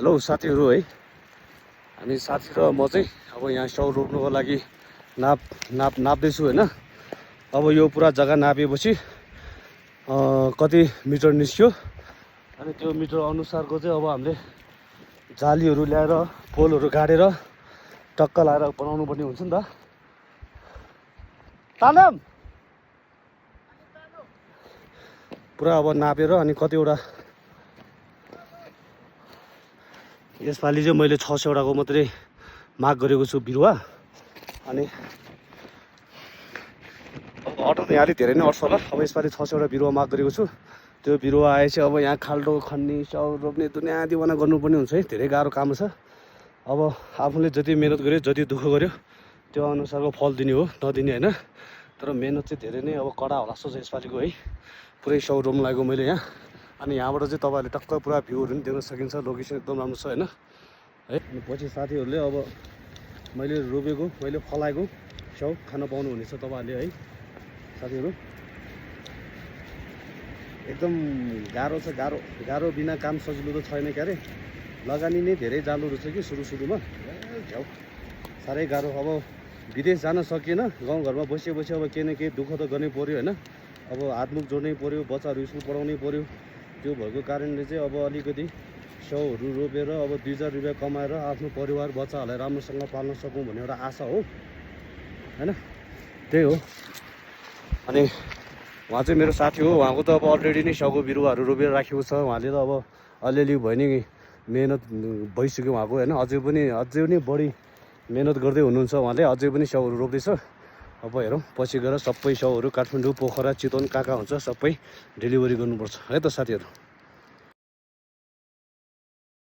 Hello साथीहरू है, हामी साथी र म चाहिँ अब यहाँ सौ रोप्नुको लागि नाप्दैछु होइन। अब यो पुरा जग्गा नापेपछि कति मिटर निस्क्यो अनि त्यो मिटर अनुसारको चाहिँ अब हामीले जालीहरू ल्याएर पोलहरू गाडेर टक्क लाएर बनाउनु पर्ने हुन्छ नि त। तालम पुरा अब नापेर अनि कतिवटा यसपालि चाहिँ मैले 600 वटाको मात्रै माग गरेको छु बिरुवा। अनि अब अटो त यहाँले धेरै नै अट्छ होला। अब यसपालि 600 वटा बिरुवा माग गरेको छु। त्यो बिरुवा आएपछि अब यहाँ खाल्डो खन्ने सौ रोप्ने दुनियाँ दिवाना गर्नुपर्ने हुन्छ है। धेरै गाह्रो काम छ। अब आफूले जति मेहनत गर्यो जति दुःख गर्यो त्यो अनुसारको फल दिने हो, नदिने होइन। तर मेहनत चाहिँ धेरै नै अब कडा होला जस्तो छ यसपालिको है। पुरै सौ रोप्नु लागेको मैले यहाँ। अनि यहाँबाट चाहिँ तपाईँहरूले टक्क पुरा भ्यूहरू पनि देख्न सकिन्छ। लोकेसन एकदम राम्रो छ होइन है। अनि पछि साथीहरूले अब मैले रोपेको मैले फलाएको सौ खान पाउनुहुनेछ तपाईँहरूले है साथीहरू। एकदम गाह्रो छ, गाह्रो बिना काम सजिलो त छैन क्यारे। लगानी नै धेरै जालु रहेछ कि सुरुमा झ्याउ साह्रै गाह्रो। अब विदेश जान सकिएन, गाउँघरमा बसी अब केही न केही दुःख त गर्नै पऱ्यो होइन। अब हातमुख जोड्नै पऱ्यो, बच्चाहरू स्कुल पढाउनै पऱ्यो। त्यो भएको कारणले चाहिँ अब अलिकति सौहरू रोपेर अब 2000 रुपियाँ कमाएर आफ्नो परिवार बच्चाहरूलाई राम्रोसँग पाल्न सकौँ भन्ने एउटा आशा हो होइन। त्यही हो। अनि उहाँ चाहिँ मेरो साथी हो। उहाँको त अब अलरेडी नै सौको बिरुवाहरू रोपेर राखेको छ। उहाँले त अब अलिअलि भयो नि मेहनत भइसक्यो उहाँको होइन। अझै नै बढी मेहनत गर्दै हुनुहुन्छ उहाँले। अझै पनि सौहरू रोप्दैछ। अब हेरौँ पछि गएर सबै सौहरू काठमाडौँ, पोखरा, चितवन कहाँ हुन्छ सबै डेलिभरी गर्नुपर्छ है त साथीहरू।